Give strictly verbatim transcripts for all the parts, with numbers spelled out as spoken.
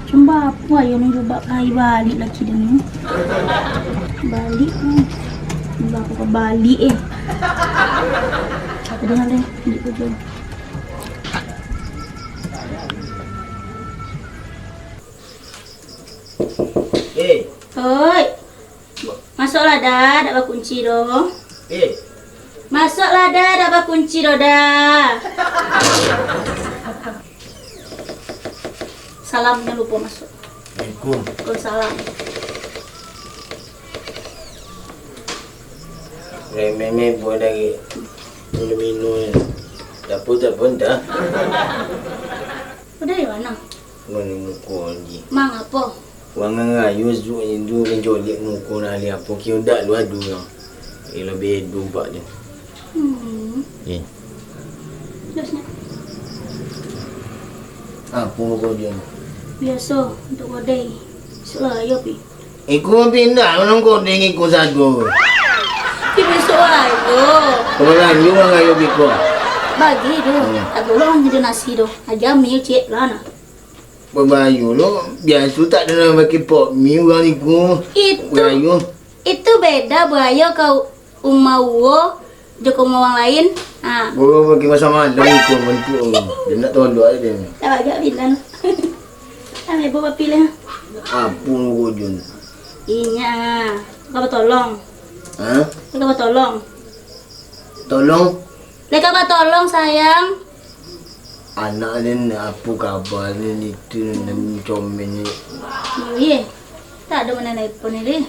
Cuma apo ayo nunjuk bak kai balik laki den ni? Balik ni. Bak ka balik eh. Apa dengan deh? Tunjuk ke dulu. Eh. Oi. Masuaklah, Da, dak bakunci doh. Eh. Masuaklah, Da, dak bakunci doh, Da. Salam, jangan lupa masuk. Assalamualaikum. Waalaikumsalam. Remeh-meh buah dari minum-minum ni. Dapur tak pun dah. Udah di mana? Mano muko ni? Mang apo? Urang rayo suok indu manjolek muko nan alih apo, kiro dak lu ado urang. Ilo bedo bak tu. Hmm. Eh. Terus ni? Apo muko dia? Biaso, untuk kodai. Besok lah, ayo pi. Iko pindah, urang kodai iko sado. Pi besok lah, ayo. Kapan lanjut urang rayo biko? Bagi tu. Hmm. Tak boleh urang jadi nasi tu. Aja mi ciek lah nah. Babayo lo, biaso tak ado nan pakai pop mi urang iko. Itu, Babayo. Itu beda buayo ka uma uwo jo ka uma urang lain. Ha. Babayo pakai masa malam iko bantuak tu. Dia nak tolok aja dia. Dah agak bilan. Kan ibu bapilih. Apo kau Jun? Inya. Kau batolong. Ha? Kau batolong. Tolong? Leka batolong, sayang. Anak den, apo kaba den itu, nan comel ni? Iyo, tak ado nan telepon ni, deh.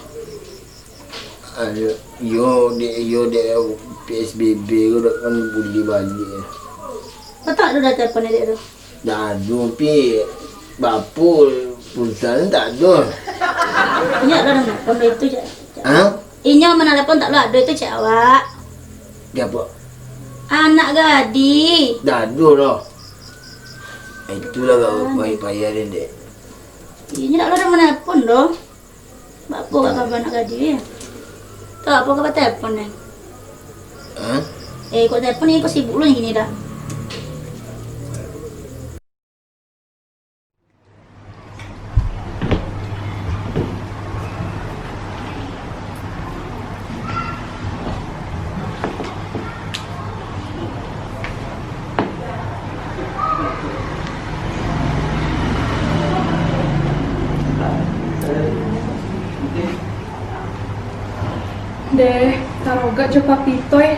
Ado, iyo, dek, iyo, dek, P S B B ko dak kan buliah baliak. Kau tak ado dah telepon ni, dek, tu? Dak ado, pi. Bapo pulsa ni tak ado. Inyo lah dah telepon itu, cak. Ha? Inyo manalepon tak lo ado itu, cak awak. Siapo? Anak gadih. Dak ado doh. Itulah gak payah-payah den, dek. Inyo dak lo dah manalepon doh. Bapo kaba anak gadih, yo? Tu apo kaba telepon, eh? Ha? Eh, kok telepon ni, kok sibuk lo ni kini dah. Deh, tarogak jo Papito, eh.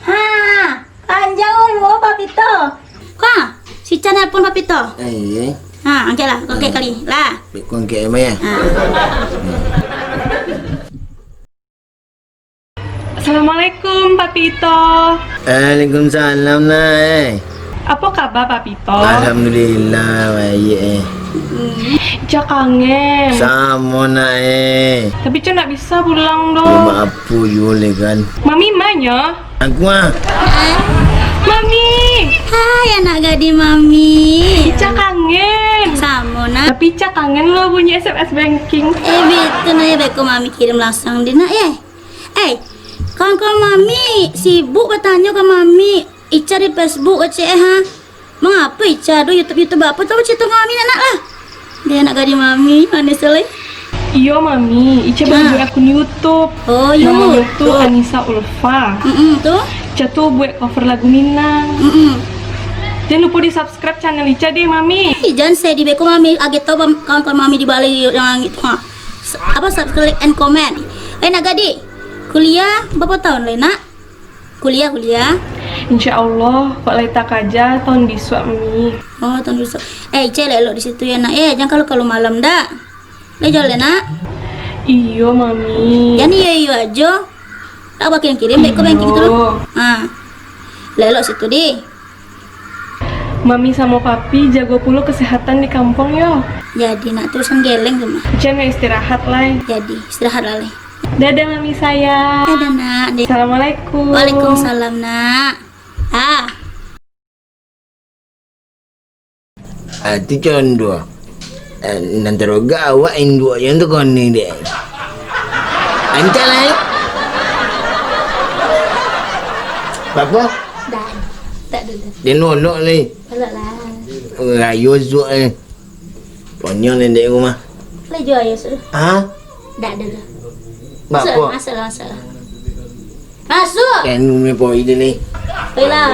Ha, panjang umua Papito. Ha, si Chan nelpon Papito. Eh, eh. Ha, angkeklah, angkek kali. Lah. Beko angkek, Mai, ya? Ha. Assalamualaikum, Papito. Waalaikumsalam, Nak, eh. Apo kaba, Papito? Alhamdulillah, baiak, eh. Hmm. Cak kangen. Samo, Nak, eh. Tapi Cak ndak bisa pulang doh. Yo, maaf, yo, le kan. Mami ma nyo? Aku, ah. Mami! Hai, anak gadih mami. Ica kangen. Samo, nak. Tapi Ica kangen lo bunyi S M S banking. Eh, betul, nak, ya, beko mami kirim langsung di, nak, ya. Eh, kawan-kawan mami sibuk batanyo ka mami, Ica di Facebook kecek, eh, ha. Mangapa Ica ado YouTube, YouTube apo? Tahu cerita ka mami, nak, lah. Dia anak gadih mami, manis sekali. Iyo, Mami. Ica baru buek akun YouTube. Oh, namonyo tu YouTube. Anisa Ulfa. Mm-mm, tu? Ica tu buek cover lagu Minang. Mm-mm. Jan lupo di-subscribe channel Ica deh, Mami. Ih, jan sedih beko, Mami. Agak tahu kawan-kawan mami di Bali yang itu, ha. Apa, subscribe and comment. Eh, nak gadih? Kuliah berapa tahun lai, nak? Kuliah, kuliah? Insya Allah, kok lai takaja tahun bisuak, Mami. Oh, tahun bisuak. Eh, Ica elok-elok di situ ya, nak. Eh, jangan kalau-kalau malam, dak. Lai juo lai, nak? Iyo, Mami. Jan iyo-iyo ajo. Dak bakirim-kirim, beko banking tu lo. Ha. Elok-elok situ, deh. Mami samo Papi jago pulo kesehatan di kampuang, yo. Jadi, nak, terus geleng tu mah. Ica nak istirahat lai. Jadi, istirahat lah lai. Dadah, Mami sayang. Dadah, nak. Assalamualaikum. Waalaikumsalam, nak. Ah. Ah, tu contoh. Ah, nan taroga awak induak yang tu kono dek. Antak lah, eh. Apa? Dah. Tak ada dah. Dia nonok ni. Alah lah. Rayo zuak ni. Ponyong ni dek rumah. Boleh jual ya, sudah. Ha? Dah ada dah. Bak Masuk, apa? Masuk, masuk. Masuk. Kan ni poi dia ni. Baiklah.